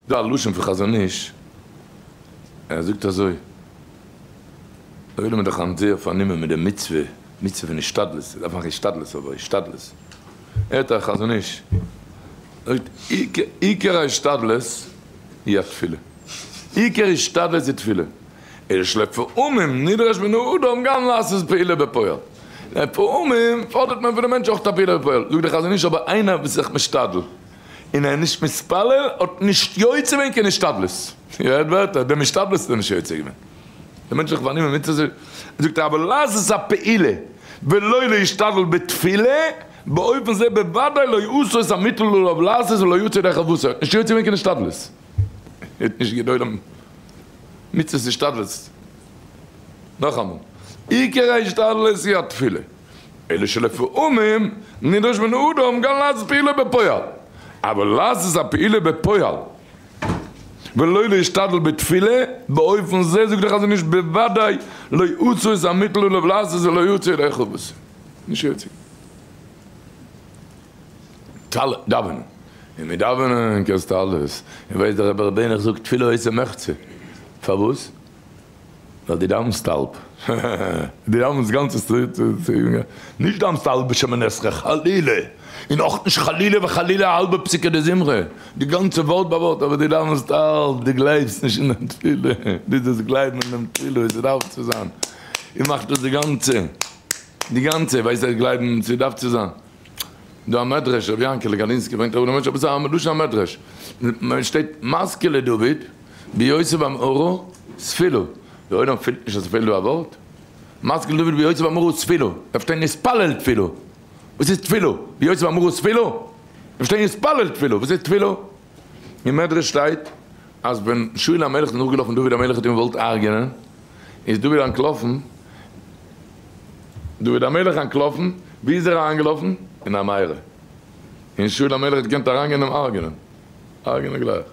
דא א לשון פון חזון איש, ער זאגט אזוי, דער עולם איז דאך היינט זייער פארנומען מיט די מצוה, מצוה פון השתדלות, מ'דארף מאכן השתדלות אבער השתדלות, הערט א חזון איש, זאגט עיקר ההשתדלות היא התפילה, עיקר השתדלות איז תפילה, אלא שלפעמים נדרש מן האדם גם לעשות פעולה בפועל, לפעמים פאדערט מען פון די מענטש אויך א פעולה בפועל, זאגט דער חזון איש אבער איינער וואס איז זיך משתדל און ער איז נישט מתפלל האט נישט יוצא געווען קיין השתדלות, איר הערט ווערטער, דעם השתדלות האט ער נישט יוצא געווען, דער מענטש איז דאך פארנומען מיט זיך, זאגט ער אבל לעשות הפעולה ולא להשתדל בתפילה, באופן זה בוודאי לא עשה את המוטל עליו לעשות ולא יצא ידי חובתו, ער האט נישט יוצא געווען קיין השתדלות, ער האט נישט געדולען מצוות השתדלות, נאכאמאל, עיקר ההשתדלות היא התפילה. אלא שלפעמים נדרש מן האדם גם לעשות פעולה בפועל, אבל לעשות הפעולה בפועל ולא להשתדל בתפילה, באופן זה זאגט דער חזון איש בוודאי לא עשה את המוטל עליו לעשות ולא יצא ידי חובתו, נישט יוצא. דאווענען, און מיט דאווענען קענסטו אלעס, און ווייסט דער רבי ר' העניך זאגט תפילה עושה מחצה, פארוואס? ווייל דו דאוונסט האלב. דו דאוונסט גאנצע נישט דאוונסט האלבע שמונה עשרה חלילה, און אויך נישט חלילה וחלילה א האלבע פסוקא דזמרה, די גאנצע ווארט ביי ווארט, אבער דו דאוונסט האלב, דו גלייבסט נישט אין דעם תפילה, דו זאלסט גלייבן אין דעם תפילה ווי ס'דארף צו זיין, און מאכט דאס די גאנצע, די גאנצע, ווייסט אז גלייבן ס'דארף צו זיין. דא א מדרש, רבי יענקעלע גאלינסקי ברענגט אראפ די מדרש, אבער ס'איז א לשון המדרש, שטייט משכיל לדוד ביותר במאורו ספילו, דער עולם פילט נישט אז ס'פעלט דא א ווארט? משכיל לדוד בהיותו במערה תפילה, דארף שטיין התפלל תפילה, וואס איז תפילה? בהיותו במערה תפילה? דארף שטיין התפלל תפילה, וואס איז תפילה? אין מדרש שטייט אז ווען שאול המלך איז נאכגעלאפן דוד המלך האט אים געוואלט הרג'ענען, איז דוד אנטלאפן, דוד המלך אנטלאפן, ווי איז ער אריינגעלאפן? אין א מערה, און שאול המלך האט געקענט אריינגיין אים הרג'ענען, הרג'ענען גלייך.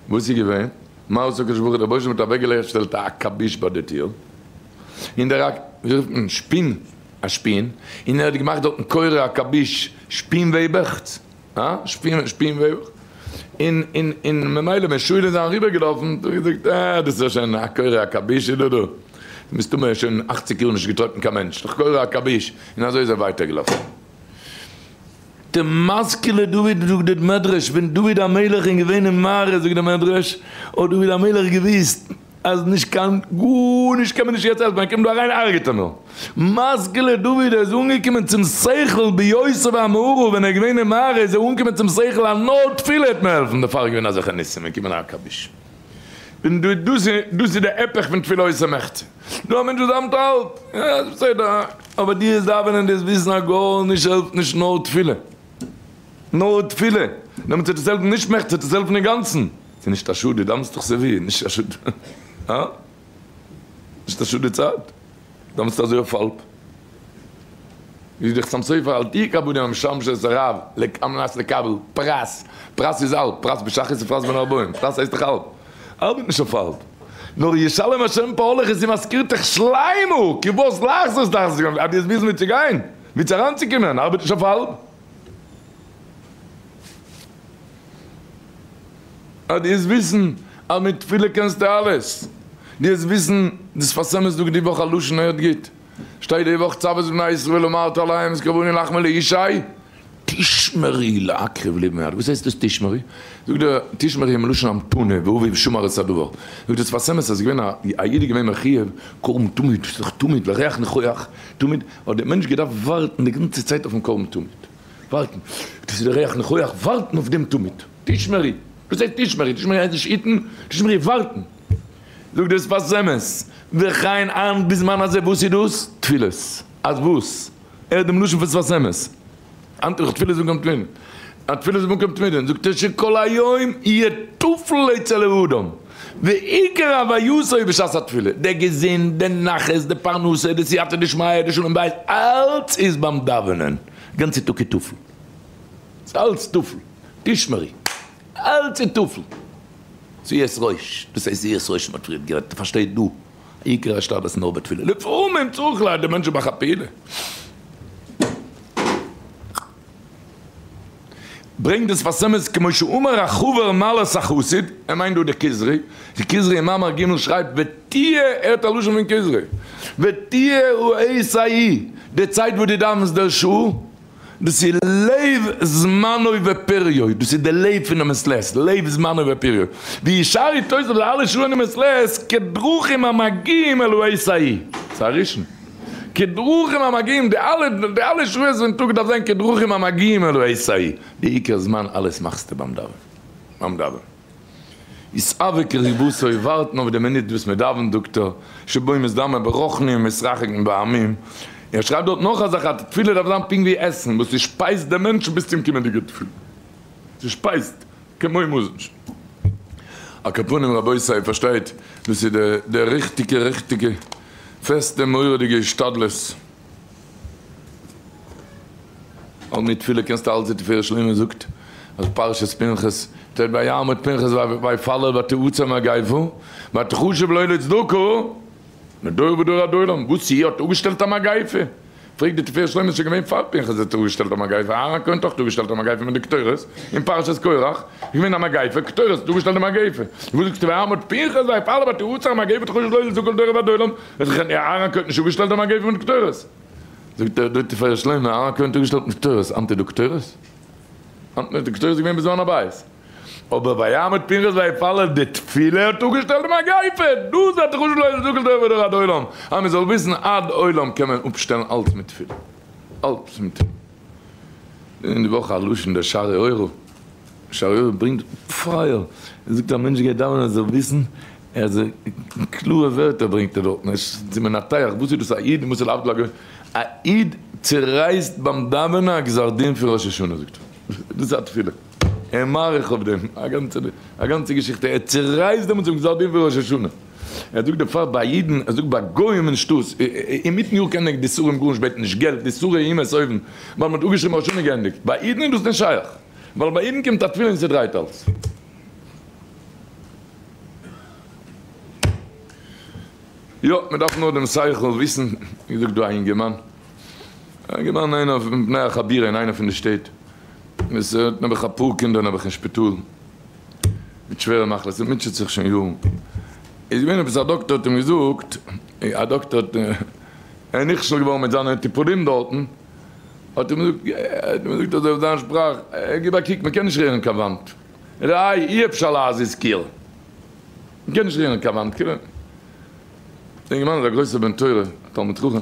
וואס איז געווען? מה עשה הקדוש ברוך הוא? דער רבוש"ע האט אוועקגעשטעלט א עכביש ביי די טיר, און דער א, ווי רופט מען, שפין, א שפין, און ער האט געמאכט דארטן קורא עכביש, שפין וועבעכץ, הא? שפין, שפין וועבעכץ, און, און, און ממילא ווען שאול איז אריבער געלאפן, האט ער געזאגט, אה, דאס איז שוין א קורא עכביש איז דא דא, מסתמא שוין אכציג יאר נישט געטראפן קיין מענטש, דאך קורא עכביש, און אזוי איז ער ווייטער געלאפן. די משכיל לדוד זאגט די מדרש ווען דוד המלך איז געווען אין מערה זאגט די מדרש האט דוד המלך געוויסט אז נישט קיין גארנישט קען מען נישט יעצט העלפן ער קומט דא אריין הרג'ט ער מיר משכיל לדוד ער איז אנגעקומען צום שכל ביותר והמערה ווען ער איז געווען אין מערה איז ער אנגעקומען צום שכל אז נאר תפילה העט מיר העלפן דערפאר איז געווען אזעלכע ניסים און קומען א עכביש. און דא דאס איז דאס איז די הפך פון תפילה עושה מחצה. דא א מענטש וואס דאווענט האלב, יא איז בסדר, אבער דו וועסט דאווענען דו וועסט וויסן אז גארנישט העלפט נישט נאר תפילה, נאר תפילה, דעמאלטס וועט עס העלפן נישט מחצה, וועט עס העלפן אינגאנצן. ס'איז נישט א שאד, דו דאווענסט דאך סייווי, נישט א שאד, הא? נישט א שאד די צייט, דאווענסט אזוי אויף האלב. ווי די חתם סופר אל תהי' כעבדים המשמש את הרב על מנת לקבל פרס, פרס איז האלב, פרס בשחרית ופרס בין הערבים, פרס הייסט דאך האלב, ארבעט נישט אויף האלב, נאר ישלם השם פעלך איז משכורתך שלימה, כי וואס לאכסט דאס אז דו האסט וויסן ווי צו גיין, ווי צו אריינצוקומען, ארבעט נישט אויף האלב. אז דו וועסט וויסן אז מיט תפילה קענסטו אלעס, דו וועסט וויסן, די שפת אמת זאגט די וואך א לשון הערט גוט, שטייט די וואך צו את בני ישראל אמרת אליהם את קרבני לחמי לישי תשמרי להקריב לי במועד, וואס הייסט דאס תשמרי? זאגט דער תשמרי מלשון המתנה ואביו שמר את הדבר, זאגט דער שפת אמת אז ס'איז געווען א א איד איז געווען מחויב קרבן תמיד, ס'איז דאך תמיד לריח ניחוח תמיד, האט דער מענטש געדארפט ווארטן די גאנצע צייט אויפן קרבן תמיד, ווארטן, דאס איז דער ריח ניחוח, ווארטן אויף דעם תמיד, תשמרי, וואס הייסט תשמרי? תשמרי הייסט נישט היטן, תשמרי ווארטן. זאגט דער שפת אמת, וכן אן בזמן הזה, וואס איז דאס? תפילות. אז וואס? הערט דעם לשון פון שפת אמת, היינט איז דאך תפילות במקום תפילין, אז תפילות במקום תמידין, זאגט ער שכל היום יהיה טפל אצל האדם, ועיקר הווייתו איז בשעת התפילה, דער געזונט, דער נחת, די פרנסה, די סייעתא דשמיא, די שלום בית, אלץ איז ביים דאווענען, גאנצע טאג איז טפל, ס'איז אלץ טפל, תשמרי, אלץ איז טפל. זיעת ראש, דאס הייסט זיעת ראש מ'האט פריערט גערעדט, פארשטייט דא, עיקר השתדלות נאר בתפילה, לפעמים צריך ליידער מענטשן מאכן א פעולה. ברענגט דאס שפת אמת כמו שאמר החבר מעלת החסיד, ער מיינט דא די כוזרי, די כוזרי אין מאמר ג' שרייבט ותהיה, ער האט א לשון פון כוזרי, ותהיה העת ההיא, די צייט וואס דו דאווענסט דער שעה, דאס איז לב זמנו ופריו, דאס איז די לב פונעם מעת לעת, לב זמנו ופריו, וישאר תוספות אלע שעה אינעם מעת לעת כדרכים המגיעים אל העת ההיא, ס'איז א ראשון. כדרכים המגיעים, די אלע די אלע שעות פון טאג דארף זיין כדרכים המגיעים אל העת ההיא, די עיקר זמן אלעס מאכסטו ביים דאווענען, ביים דאווענען. יתאוה קרבתו, ווארטן אויף די מינוט וואס מען דאווענט זאגט ער, שבו מזדמן ברוחניים ומתרחק מבהמיים, ער שרייבט דארט נאך א זאך אז תפילה דארף זיין פונקט ווי עסן וואס ס'שפייזט דעם מענטשן ביז צום קומענדיגע תפילה, ס'שפייזט. כמו מזון. על כל פנים רבותי איר פארשטייט דאס איז די די ריכטיגע ריכטיגע פעסטע מורא'דיגע השתדלות. און מיט תפילה קענסטו אלץ די תפארת שלמה זאגט אז פרשת פנחס שטייט ויעמוד פנחס ויפלל ותעצר מגיפה ותחשב לו לצדקה מדור ודור עד עולם וואס זי האט אפגעשטעלט א מגיפה פרעגט די תפארת שלמה איז שוין געווען פאר פנחס האט אפגעשטעלט א מגיפה, אהרן הכהן האט אויך אפגעשטעלט א מגיפה מיט די קטורת אין פרשת קורח איז געווען א מגיפה, קטורת האט אפגעשטעלט די מגיפה, וואס זאגסטו ויעמוד פנחס ויפלל ותעצר המגיפה ותחשב לו לצדקה לדור ועד עולם, אהרן הכהן האט נישט אפגעשטעלט די מגיפה מיט קטורת, זאגט דער תפארת שלמה אהרן הכהן האט אפגעשטעלט מיט קטורת, היינט איז דא קטורת? היינט די קטורת איז געווען בזמן הבית. אבער ויעמוד פנחס ויפלל די תפילה האט אפגעשטעלט די מגיפה, דאס וועט חשוב לא יזדקק דור ודור עד עולם, אז מען זאל וויסן עד עולם קען מען אפשטעלן אלץ מיט תפילה, אלץ מיט תפילה. אין די וואך א לשון דער שערי אורה, שערי אורה ברענגט פייער, ער זאגט א מענטש גייט דאווענען ער זאל וויסן, ער זאל, קלארע ווערטער ברענגט ער דארטן, עס איז מנתח, וואס איז דאס א איד און וואס איז להבדיל א גוי, א איד צורייסט ביים דאווענען א גזר דין פון ראש השנה זאגט ער, דאס איז א תפילה. ער מאריך אויף דעם א גאנצע א גאנצע געשיכטע, ער צורייסט דעמאלטס דעם גזר דין פון ראש השנה, ער זאגט דערפאר ביי אידן, ער זאגט ביי גוים אין שטאט, אינמיטן יאר קענען די שרים גארנישט בעטן, נישט געלט, די שרי אומות אויבן, ווייל מען האט אפגעשריבן ראש השנה געענדיגט, ביי אידן איז דאס נישט שייך, ווייל ביי אידן קומט א תפילה און ס'דרייט אלס. יא, מען דארף נאר דעם שכל וויסן, ווי זאגט דא א אינגערמאן, א אינגערמאן איינער פון בני החבירה אין איינע פון די שטעט, עס האט נעבעך אפאר קינדער נעבעך אין שפיטאל מיט שווערע מחלות ער מוטשעט זיך שוין יארן איז געווען עפעס א דאקטער האט אים געזאגט א דאקטער האט ער איז נכשל געווארן מיט זיינע טיפולים דארטן האט אים געזאגט האט אים געזאגט אזוי אויף זיין שפראך גיב א קוק מען קען נישט רירן קיין וואנט ראה אי אפשר להזיז קיר מען קען נישט רירן קיין וואנט כאילו דער אינגערמאן איז א גרויסער בן תורה, א תלמיד חכם,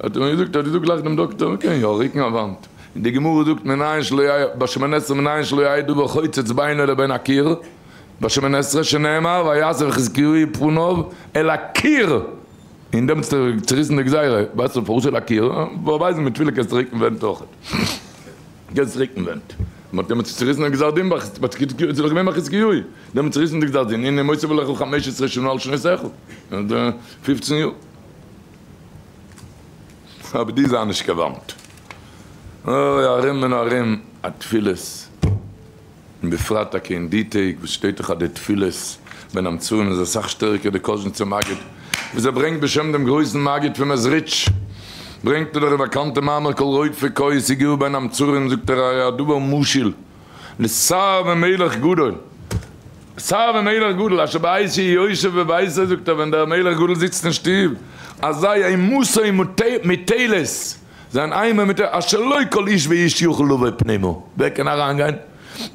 האט ער מיר געזאגט, האט געזאגט גלייך דעם דאקטער, מען קען יא ריקן א וואנט, און די גמרא זאגט מנין שלא יהיה, ביי שמונה עשרה מנין שלא יהיה דבר חוצץ בינו לבין הקיר, ביי שמונה עשרה שנאמר ויסב חזקיהו פניו אל הקיר, און דעמאלטס האט ער צוריסן די גזירה, ווייסטו פארוואס אל הקיר? באווייזן מיט תפילה קענסטו ריקן ווענט אויכעט. קענסט ריקן ווענט. מען האט דעמאלטס צוריסן די גזר דין ביי חזקיהו, ס'איז דאך געווען ביי חזקיהו, דעמאלטס צוריסן די גזר דין, הנה מוסיף עליך חמש עשרה שנה על שנותיך, פופצן יאר. אבער די זיי נישט קיין וואנט. אוי ארום און ארום א תפילות. און בפרט טאקע אין די טעג וואס שטייט דאך אז די תפילות בין המצרים איז אסאך שטערקער די קאזשניצער מגיד וואס ער ברענגט בשם דעם גרויסן מגיד פון מעזריטש ברענגט ער דאך די באקאנטע מאמר כל רודפי כוס הגיעו בין המצרים זאגט ער הרי הדבר משול לשר ומלך גדול שר ומלך גדול אשר בעת שהוא יושב בביתו זאגט ער ווען דער מלך גדול זיצט אין שטוב אזי אימתו מוטלת זיין אימה מיט אשר לא כל איש ואיש יוכל לבוא פנימה, ווער קען אריינגיין?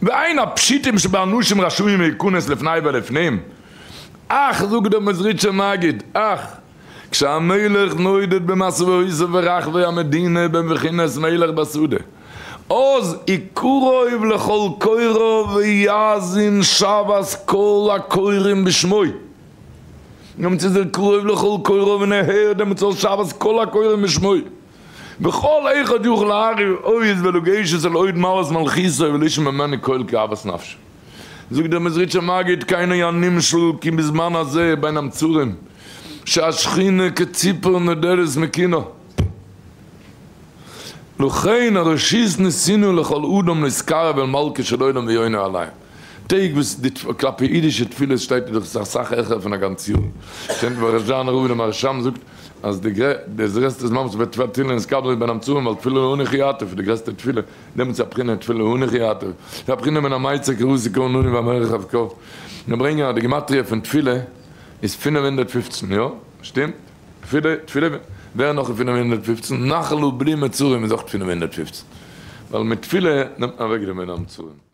ואין הפשיטים שבאנשים רשאים להיכנס לפני ולפנים, אך, זאגט דער מעזריטשער מגיד, אך, כשהמלך נודד במסעותיו ברחבי המדינה בבחינת מלך בשדה, אז הוא קרוב לכל קוראיו ויאזין שבת כל הקוראים בשמו. דעמאלטס איז ער קרוב לכל קוראיו און ער הערט דעמאלטס אויס שבת כל הקוראים בשמו וכל אחד יוכל להרהר עוז ולגשת אל הוד מעלת מלכותו ולשמוע ממנו קול כאוות נפשו. זאגט דער מעזריטשער מגיד כן היה נמשל כי בזמן הזה בין המצרים שהשכינה כציפור נודדת מקינה לכן הרשות נתינה לכל אדם להתקרב אל מלכו של עולם ויונה עליהם. טעג וואס די כלפי אידישע תפילות שטייט איז דאך עס אסאך העכער פון א גאנץ יאר. שטענט ווארעזשאנער רב דער מהרשם זאגט אז די גרעסטע זמן וואס וועט תפילה נתקבל איז בין המצרים ווייל תפילה להנך יעטוף איז די גרעסטע תפילה, דעמאלטס איז א בחינה תפילה להנך יעטוף, איז א בחינה מן המיצר קראתי קה ענני והמרחב קה. מיר ברענגען אז די גימטריא פון תפילה איז 515, יא? שטימט? תפילה, תפילה, ווער נאך איז 515? נחלו בלי מצרים איז אויך 515, ווייל מיט תפילה נעמט מען אוועק די בין המצרים.